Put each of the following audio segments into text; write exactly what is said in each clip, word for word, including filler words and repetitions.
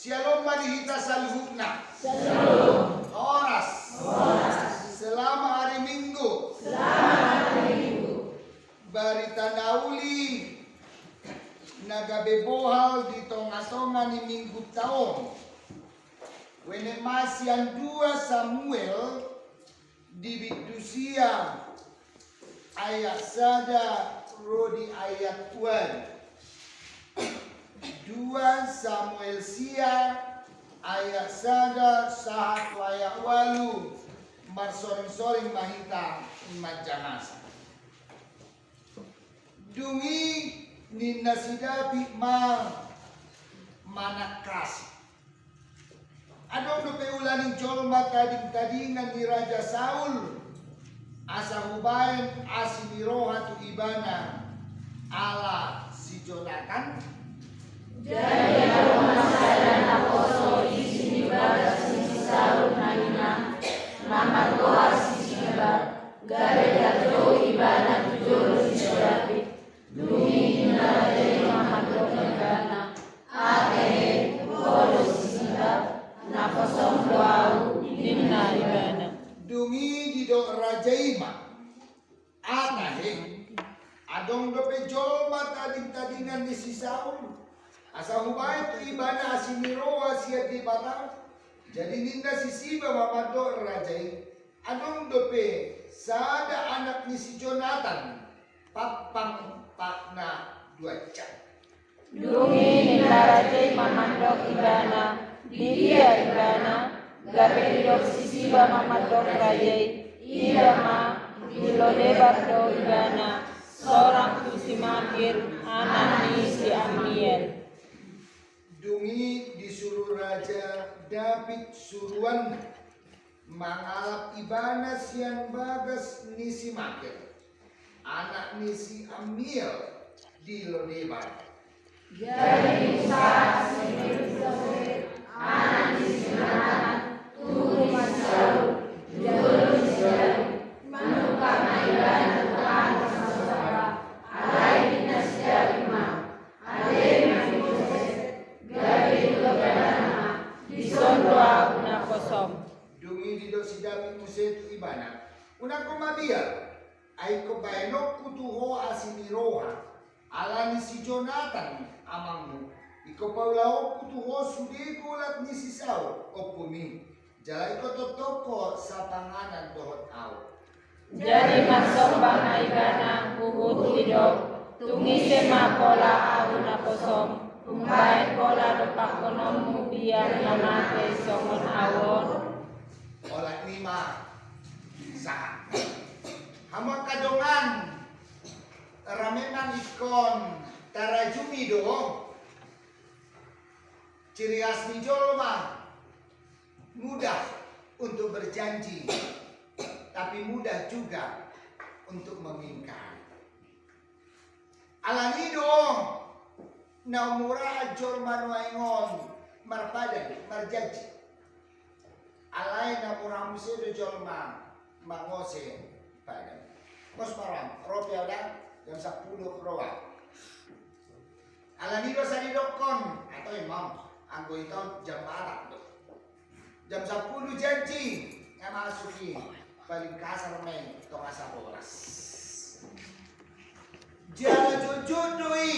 Syalom ma di hita saluhutna. Syalom. Horas. Horas. Selamat hari Minggu. Selamat hari Minggu. Barita na uli na gabe bohal di tonga-tonga ni Minggunta on, huenep ma sian dua Samuel di bindu sia ayat sada ro di ayat ualu. Dua Samuel sia ayat sada sahat tu ayat ualu. Marsoring-soring ma hita manjangasa. Dung i ninna si Daud ma manangkasi: Adong dope ulaning jolma tading-tadingan ni Raja Saul, asa hubaen asi ni roha tu ibana ala si Jonatan? Jadi adong ma sada na poso isi ni bagas ni si Saul na ina, na margoar si Siba, gabe tarjou ibana tu jolo ni si Daud. Dung i ninna raja i ma mandok ibana: Ate, ho do si Siba, naposom do ahu, ninna ibana. Dung i didok raja i ma: Ate, adong dope jolma tading-tadingan ni si Saul, asa hubaen tu ibana asi ni roha sian Debata? Jadi ninna si Siba ma mandok raja i: Adong dope sada anak ni si Jonatan, pampang patna duansa. Dung i ninna raja i ma mandok ibana: Di dia ibana? Gabe didok si Siba ma mandok raja i: Ida ma, di Lodebar do ibana, sorang tu si Makir, anak ni si Ammiel. Dung i disuru raja Daud suruanna mangalap ibana sian bagas ni si Makir, anak ni si Ammiel, di Lodebar. Jadi diusaha si Mepiboses, anak ni si Jonatan, tubu di si Saul, di jolo ni si Daud, manungkap ma ibana tu tangan ni si Saul. Alai ninna si Daud ma: Ate Mepiboses, gabe didok ibana ma: Dison do ahu naposom. Dung i didok si Daud muse tu ibana: Unang ho mabiar, ai ingkon baenonku tu ho asi ni roha ala ni si Jonatan amangmu. Ingkon paulahonku tu ho sude golap ni si Saul ompumi, jala ingkon tongtong ho sapanganan dohot ahu. Jadi marsomba ma ibana huhut didok: Tung ise ma pola ahu naposom, umbahen pola dompakhononmu biar na mate songon ahu on? Olat ni ma sahat. Hamu angka dongan, ra memang ingkon tarajumi do ciri khas ni jolma. Mudah untuk berjanji, tapi mudah juga untuk mengingkari. Alani do na umuraan jolma nuaeng on marpadan, marjanji. Alai na mura muse do jolma mangose padan. Mos paran, ro pe au da, jam sampulu ro au. Alani do sai didokkon, atau imam, anggo ita on jam batak do. Jam sampulu janji, nga masuk i, paling kasar ma i tonga sabolas. Jala jotjot do i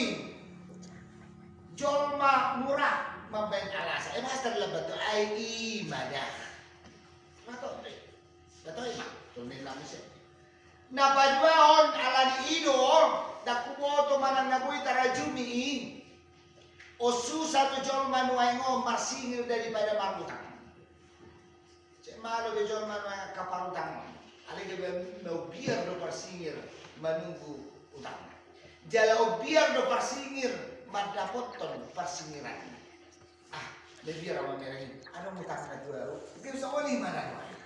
jolma mura mambaen alasan. Emang asal lambat do, ai i ma da. Matok do i. Matok i ma, tolmen na muse. Na paduahon, alani i do, ndang huboto manang na boi tarajumi i. On susa do jolma nuaeng on marsingir daripada marutang. Sai malo be jolma nuaeng angka parutang on. Alai gabe na umbiar do parsingir manunggu utangna. Jala umbiar do parsingir mandapothon parsingiranna. Ah, na umbiar au mamereng i. Adong utangna tu au. Gabe songon i ma na nuaeng.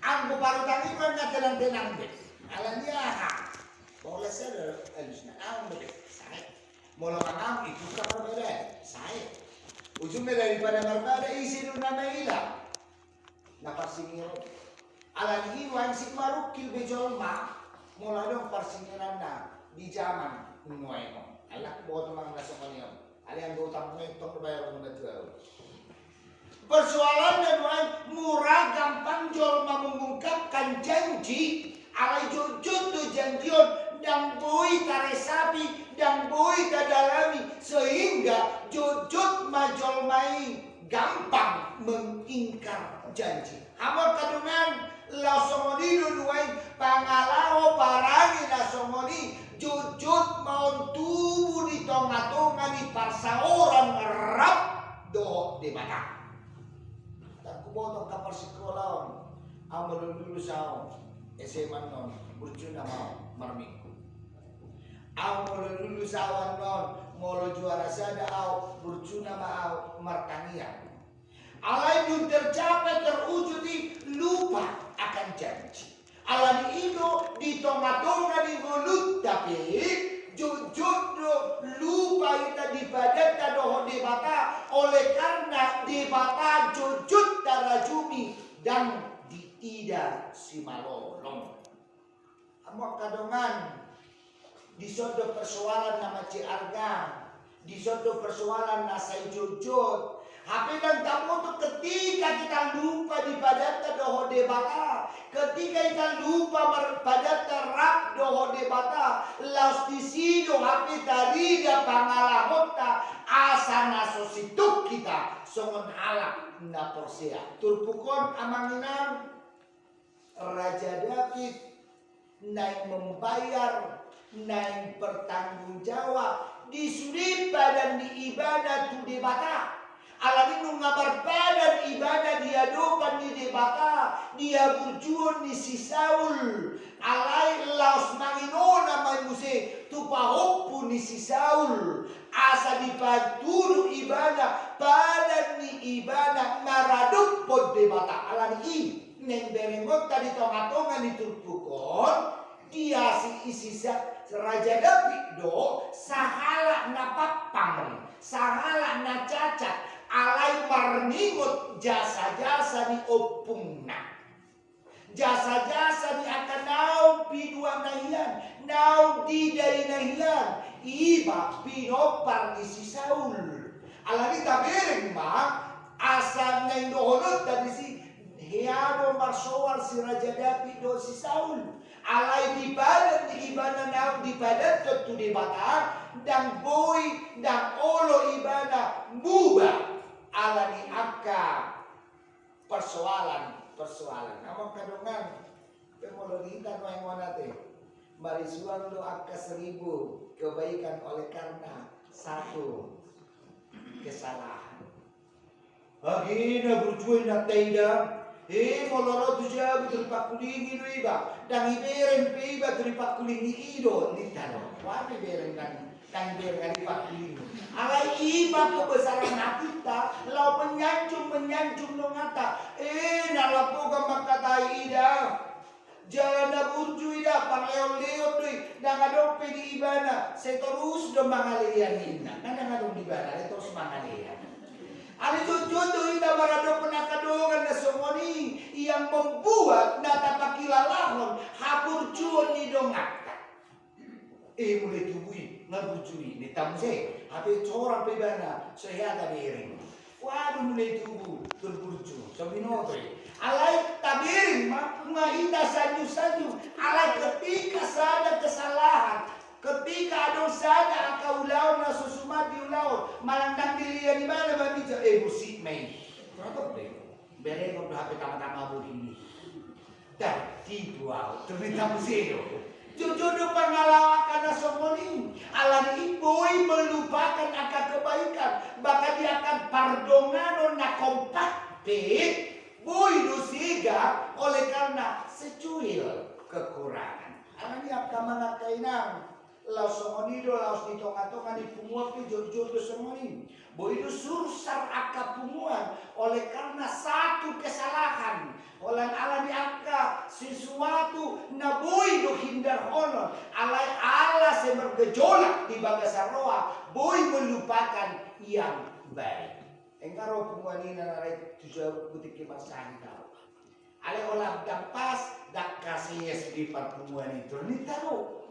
Anggo parutang i ma na tenang-tenang be. Alani aha? Pola sada alusna. Au be. Sae. Molo mangamu, itukka parbadaan. Sae. Ujungna daripada marbada, ise do na maila na parsingir on? Alani i nuaeng sik marungkil be jolma molo adong parsingiranna di jaman nuaeng on. Alai huboto manang na songon i on. Alai anggo utang nuaeng tong do bayaron na tu au. Persoalanna nuaeng mura gampang jolma mengungkapkan janji, alai jotjot do janji on, ndang boi taresapi, ndang boi tadalami, sehingga jotjot ma jolma i gampang mengingkar janji. Hamu angka dongan, laos songon i do nuaeng pangalaho parange na songon i, jotjot ma on tubu di tongatonga ni parsaoran rap dohot Debata. Ndang huboto angka parsingkola on, au molo lulus au S M A annon, burjuna ma au marminggu. Au molo lulus au annon, molo juara sada au, burjuna ma au martangiang. Alai dung tercapai, terwujud i, lupa akan janji. Alani i do di tongatonga ni ngolunta pe, jotjot do lupa hita di padanta dohot Debata, oleh karena Debata jotjot tarajumi, ndang diida simalolong. Hamu angka dongan, dison do persoalan na mansai arga, dison do persoalan na sai jotjot. Hape ndang taboto ketika hita lupa di padanta dohot Debata, ketika hita lupa mar-, padanta rap dohot Debata, laos disi do hape tarida pangalahonta, asa na so sintong hita songon halak na porsea. Turpuk on, amang inang, Raja Daud naeng membayar, naeng bertanggung jawab di sude padan ni ibana tu Debata. Alani nunga marpadan ibana di adopan ni Debata, di haburjuon ni si Saul. Alai laos manginona ma i muse tu pahompu ni si Saul, asa dipatudu ibana padan ni ibana maradophon Debata. Alani i, naeng berengonta di tongatonga ni turpuk on, diasi isi sa-, Raja Daud do sahalak na pampang, sahalak na cacat, alai marningot jasajasa ni ompungna. Jasajasa ni angka naung piduana hian, naung didaina hian, i ma pinompar ni si Saul. Alani tabereng ma, asa naeng dohononta disi, hea do marsoal si Raja Daud dohot si Saul. Alai di padan ni ibana naung dipadanhon tu Debata, ndang boi, ndang olo ibana muba. Alani angka persoalan, persoalan. Amang angka dongan, pe molo di hita nuaeng on ate, marisuang do angka seribu kebaikan oleh karena satu kesalahan. Agi na burju i na taida, e molo ro tu jabu tu ripangkulingi do iba, ndang ibereng pe iba tu ripangkulingi i do, ninta do. Wah, ibereng ndang Ndang bereng hali pangkulingi. Alai i ma kebesaran hatinta, laho menyanjung, menyanjung donganta. Eh, na lapo gam mangkatai ida. Jala na burju ida, pangleon-leon do i, ndang adong pe di ibana, sai torus do mangalean ninna. Kan ndang adong di ibana, sai torus mangalean. Alai jotjot do hita maradophon angka dongan na songon i, yang membuat na tapangkilalahon haburjuon ni donganta. Eh, mulai tubu i, nga burju i, ninta muse. Hape corang pe ibana, so hea tabereng. Waduh, mulai tubu, tor burju, so binoto i. Alai tabereng ma, nga hita sanjung-sanjung. Alai ketika sada kesalahan, ketika adong sada angka ulaon na so suman diulahon, manang ndang dilean ibana, mambija, eh, musik ma i. Teratok deh. Berengon do hape tama-tama bodi i. Dah, tipu au, ternyata muse do. Jotjot do pangalaho angka na songon i. Alani i boi melupakan angka kebaikan. Bahkan di angka pardonganon na kompak pe, boi do sega oleh karena secuil kekurangan. Alani i angka amang angka inang. Laos songon i do, laos di tonga-tonga ni punguan pe jotjot do songon i. Boi do sursar angka punguan, oleh karena satu kesalahan. Holan ala ni angka sesuatu na boi do hindarhonon, alai ala sai margejolak di bagasan roha, boi melupakan yang baik. Engka ro punguan i na narai tu jabu, tingki marsahit au. Alai holan ndang pas, ndang kases di parpunguan i, ninta do.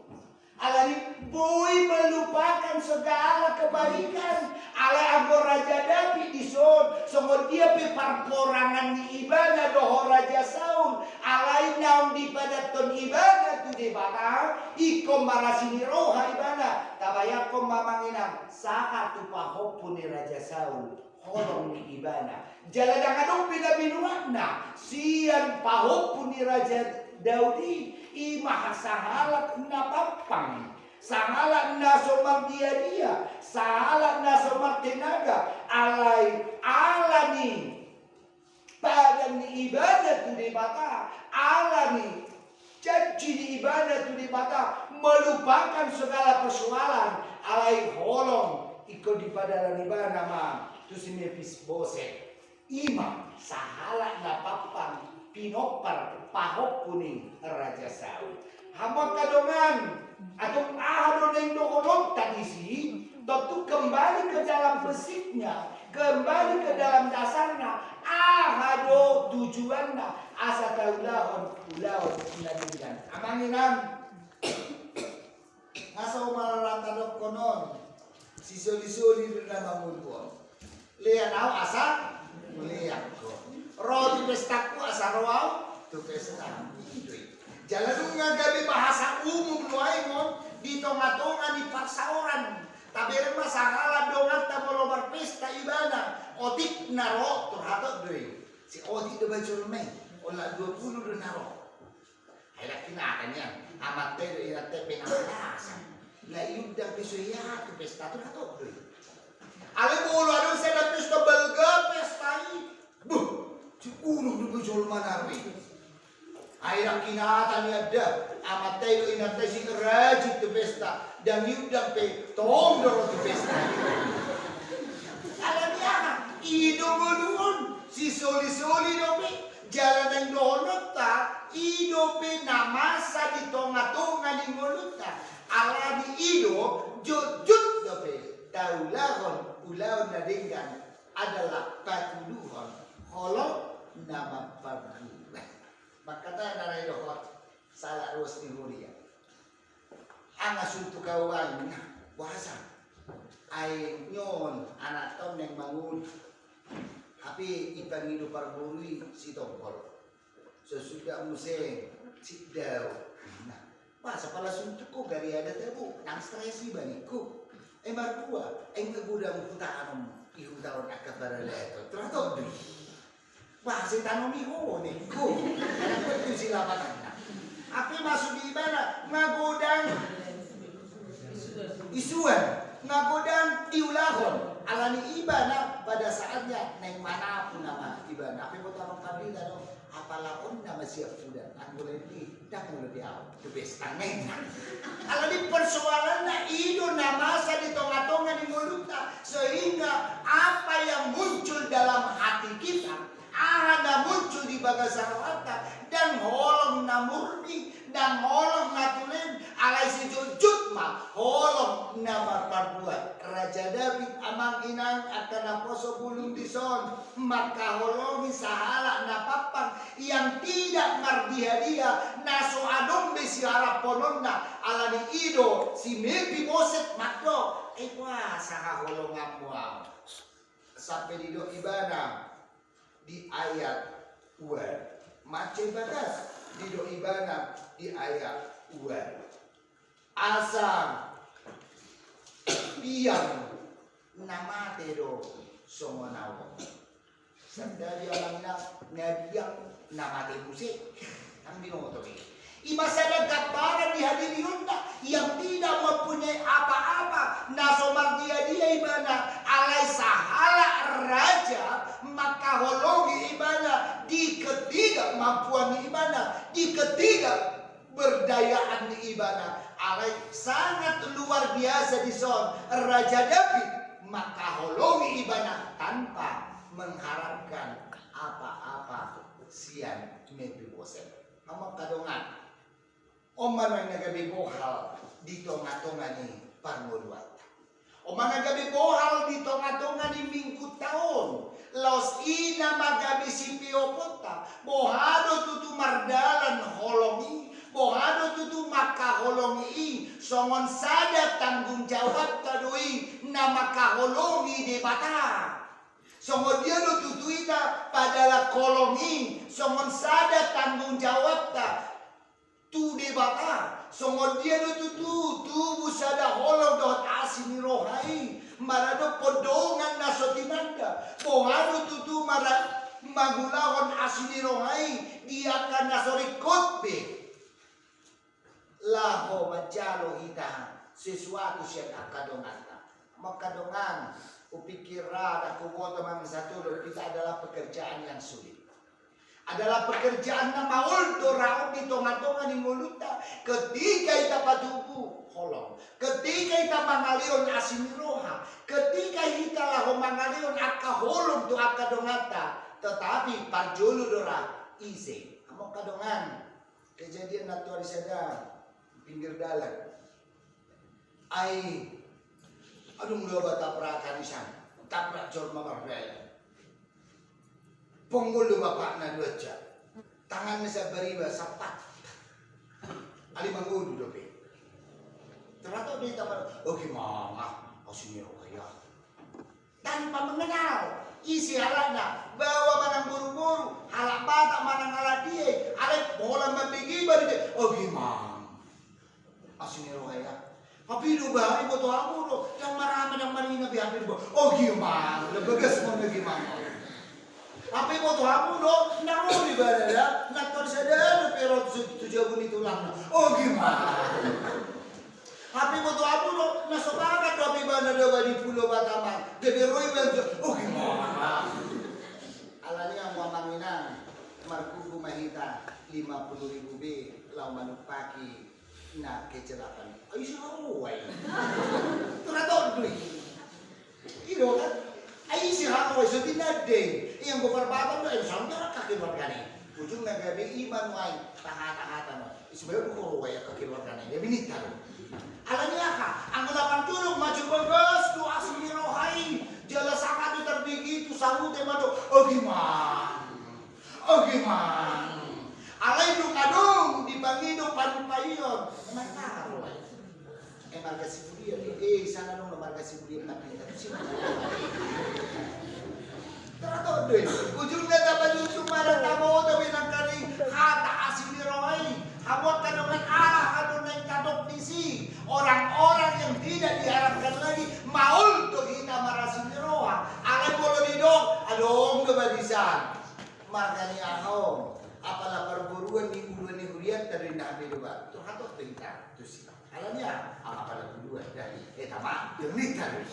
Alani boi melupakan segala kebaikan. Alai anggo Raja Daud dison, songon Ia pe parporangan ni ibana dohot Raja Saul, alai naung dipadathon ibana tu Debata, ingkon marasi ni roha ibana. Tabayangkon ma, amang inang, sahat tu pahompu ni Raja Saul holong ni ibana. Jala ndang adong be na binuatna sian pahompu ni Raja Daud i, i ma sahalak na pampang, sahalak na so mardiadia, sahalak na so martenaga, alai ala ni padan ni ibana tu Debata, ala ni janji ni ibana tu Debata, melupakan segala persoalan, alai holong ingkon dipadalan ibana ma tu si Mefiboset. I ma sahalak na pampang, pinompar, pahompu ni Raja Saul. Hamu angka dongan, antong aha do naeng dohononta disi? Tontu kembali ke dalam basicnya, kembali ke dalam dasarna. Aha do tujuanna asa taulahon ulaon na denggan, amang inang? Nga so marlata dohonon, sisolisoli do na mangolu on. Lean ahu asa lean ho. Ro tu pestaku asa ro ahu tu pesta. Jala nunga gabe bahasa umum do ahu on di tongatonga ni parsaoran. Tabereng ma sahalak donganta molo marpesta ibana, otik na ro, turhatot do i. Si otik do ba jolma i, olat dua pulu do na ro. Ai dang kinata nian, amanta i do inanta i pe na manasan. Lae iundang pe so ia tu pesta, turhatot do i. Alai molo adong sada pesta, balga pesta i, buh, si unang do ba jolma na ro i. Ai dang kinata nian da, amanta i do inanta i si rajin tu pesta, dang iundang pe tong do ro tu pesta. Ala ni aha? I do ngolu on, sisolisoli dope. Jala naeng dohononta, i dope na masa di tongatonga ni ngolunta. Ala ni i do, jotjot dope taulahon ulaon na denggan adalah patuduhon holong na marparbue. Mangkatai na naeng dohot sahalak ruas ni huria. Nga suntuk ahu, amang inang, boasa? Ai nion anakta on naeng mangolu. Hape ipangido parboru i sitombol. So suda muse sidao. Nah, boasa pala suntuk ho, gari adat ahu, ndang stres iba ningku. Ai marbua, ai nga godang hutanom i, hutaon angka parhalado. Turhatot do i. Boasa tanomi ho ningku. Anak betul si lapangan. Hape maksud ibana, nga godang isuan, nga godang diulahon. Ala ni ibana pada saatnya naeng manapung nama ibana. Hape boto amang pardita do, apala on nama siap sudah. Anggo leleng i, ndang molo di ahu. Ala ni persoalanna i do na masa di tongatonga ni ngolunta, sehingga apa yang muncul dalam hati kita, aha na muncul di bagasan rohanta, ndang holong na murni, ndang holong na tulen, alai sijotjot ma holong na marparbue. Raja Daud, amang inang, angka naposo bulung dison, mangkaholongi sahalak na pampang, yang tidak mardiadia, na so adong be siaraphononna. Ala ni i do si Mefiboset mandok, eh, boasa haholonganmu ahu? Sampe didok ibana di ayat ualu. Mansai bagas didok ibana di ayat ualu. Asa biang na mate do songon ahu. Sandari amang inang, na biang na mate muse. Ndang binoto be. I ma sada gambaran di hadirionna, yang tidak mempunyai apa-apa, na so mardiadia ibana, alai sahalak raja mangkaholongi ibana di ketidakmampuan ni ibana, di ketidak berdayaan ni ibana. Alai sangat luar biasa dison, Raja Daud mangkaholongi ibana tanpa mengharapkan apa-apa sian Mefiboset. Amang, angka dongan, on ma nuaeng na gabe bohal di tongatonga ni parngoluanta. On ma na gabe bohal di tongatonga ni minggunta on. Laos i nama gabe sipeoponta. Boha do tutu mardalan holong i? Boha do tutu mangkaholongi i? Songon sada tanggung jawabta do i na mangkaholongi Debata. Songon dia do tutu Hita padalan holong i songon sada tanggung jawabta tu Debata. Songon dia do tutu tubu sada holong dohot asi ni roha i maradophon dongan na so tinanda? Boha do tutu mara-, mangulahon asi ni roha i di angka na so ringkot be laho manjalo hita sesuatu sian angka donganta? Angka dongan, hupikir ra, ndang huboto manang satolu, hita adalah pekerjaan yang sulit. Adalah pekerjaan na maol do ra on di tonga-tonga ni ngolunta. Ketika hita patubu holong, ketika hita mangalehon asi ni roha, ketika hita laho mangalehon angka holong tu angka donganta, tetapi parjolo do ra ise? Angka dongan, kejadian na tuari sada pinggir dalan. Ai adong do ba tabrakan i san, tabrak jolma mardalan. Ponggol do bapakna, duansa, tanganna sian bariba sampat. Alai mangolu dope. Ternyata do hita mar-, oh, gimana? Asi ni roha i. Tanpa mengenal ise halakna, baoa manang boru-boru, halak Batak manang halak dia, alai holan mambege iba do, oh, gimana? Asi ni roha i. Hape do ba, hape iboto hamu do, ndang marame ndang marina be, hape do ba, oh, gimana? Udah bagas ma, oh, gimana? Hape iboto hamu do, na ro do ibana da, na tor sada dope ro tu, tu jabu ni tulangna, oh, gimana? Hape iboto hamu do, na so bagas dope ibana da ba di Pulo Batam an, gabe ro ibana, oh, gimana? Alani i, hamu amang inang, marhugum ma hita, lima puluh ribu be laho manumpaki na kecelakaan i. Ai ise haroa i? Tura tondui. I do kan? Ai ise haroa i? So tinadei. Ia anggo parbatan do, ai so anggo angka keluargana i. Ujungna gabe i ma nuaeng, tahata-hata nuaeng. Ise ma do haroa i angka keluargana i? Gabe ninta do. Alani aha? Anggo na parjolo, mansai bagas do asi ni roha i. Jala sahat do tarbege tu sahute ma do, oh, gimana? Oh, gimana? Alai dung adong dipangido pangidoan, martaro ai. Eh, marga Sibulian, eh, eh, sana dong marga Sibulian, tapi, tapi Sibulian. Teratok deh, ujungna tapajuju marang tamo, tapi nangkaning hata asi ni roha i. Hamu angka dongan, ala hata na ingkadok disi, orang-orang yang tidak diharapkan lagi, maol do hita marasi ni roha. Alai molo didok, adong do barisan. Marga ni aha on, apala parboruan ni uluan ni hurianta do inna hape do ba. Turhatot do hita tusi. Alani aha? Apala uluan da. Eh, tama, denglit kan.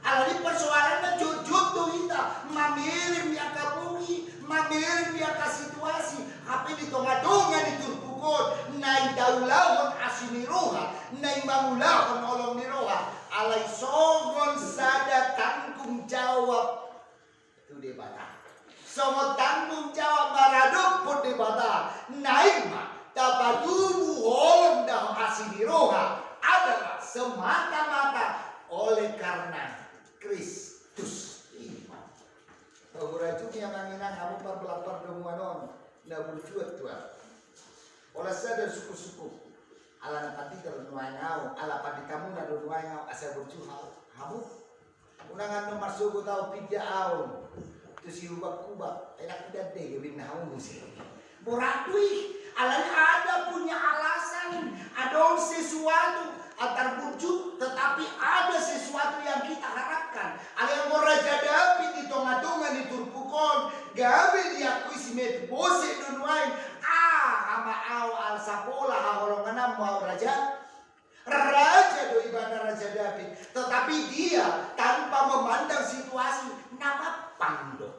Alani persoalanna jotjot do hita mamereng di angka bohi, mamereng di angka situasi. Hape di tonga-tonga ni turpuk on, naeng taulahon asi ni roha, naeng mangulahon holong ni roha. Alai songon sada tanggung jawab tu Debata. Songon tanggung jawab maradophon Debata, naeng ma tapatubu holong dohot asi ni roha adalah semata-mata oleh karena Kristus. Hurajumi amang inang, hamu parbolang pardomuan on na burju, tua. Holan sada suku-suku. Ala na pandita do nuaeng ahu, ala pandita muna do nuaeng ahu, asa burju ahu. Hamu? Unang annon marsogot ahu, pinda ahu tu Sihubak-hubak, enak pinda dege, pinda hamu muse. Borat do i, alai ada punya alasan, adong sesuatu, antar burju, tetapi ada sesuatu yang kita harapkan. Alai anggo Raja David di tonga-tonga ni turpuk on, gabe diakui si Mefiboset do nuaeng, aha ma ahu ala sapola haholongananmu ahu raja? Raja do ibana Raja David, tetapi dia tanpa memandang situasi, na mampang do.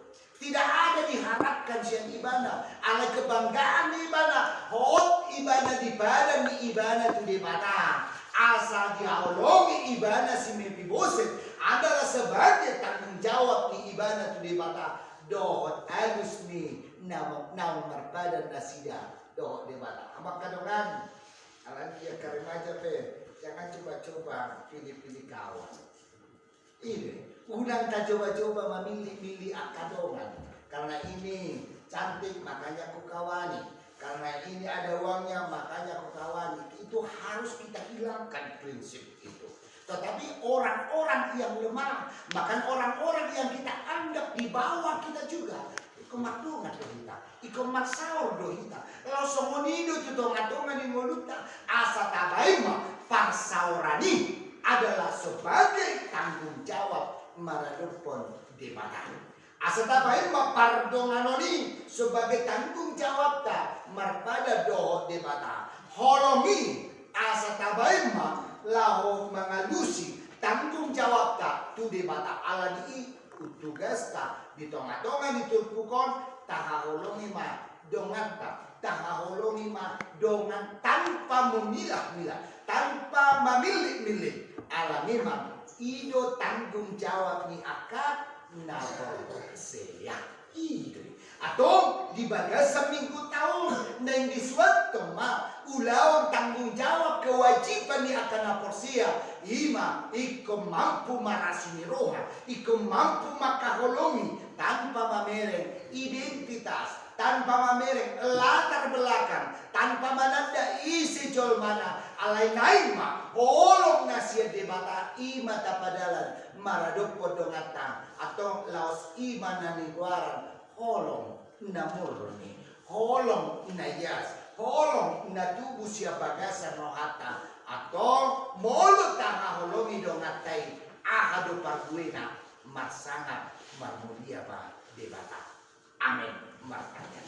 Tidak ada diharapkan sian ibana, ala kebanggaan ni ibana, hot ibana di padan ni ibana tu Debata. Asa dihaholongi ibana si Mefiboset adalah sebagai tanggung jawab ni ibana tu Debata. Dohot alus ni na, na marpadan nasida dohot Debata. Amang kadongan, Alani angka remaja pe, jangan coba-coba pilih-pilih kawan. Ini, unang tacoba-coba mamilih-milih angka dongan. Karena ini cantik, makanya kukawani. Karena ini ada uangnya, makanya kukawani. Itu harus kita hilangkan prinsip itu. Tetapi orang-orang yang lemah, bahkan orang-orang yang kita anggap di bawah kita juga, ingkon mardongan do hita, ingkon marsaor do hita. Laos songon i do tu tonga-tonga ni ngolunta, asa tabaen ma parsaoran i adalah sebagai tanggung jawab maradophon Debata. Asa tabaen ma pardonganon i sebagai tanggung jawabta marpadan dohot Debata. Holong i asa tabaen ma laho mangalusi tanggung jawabta tu Debata. Alani i, tugasta di tonga-tonga ni turpuk on, tahaholongi ma donganta, tahaholongi ma dongan tanpa memilah-milah, tanpa mamillit-millit. Alani i ma, i do tanggung jawab ni angka na porsea. I do i. Antong di bagasan Mingguta on naeng disuanhon ma ulaon tanggung jawab kewajiban ni angka na porsea, i ma ingkon mampu marasi ni roha, ingkon mampu mangkaholongi tanpa mamereng identitas, tanpa mamereng latar belakang, tanpa mananda ise jolmana, alai naeng ma holong na sian Debata i ma tapadalan maradophon donganta. Antong laos i ma na nigoaran holong na murni, holong na ias, holong na tubu sian bagasan rohanta. Antong molo tahaholongi donganta i, aha do parbuena? Marsangap marmulia ma Debata. Amen. Martangiang.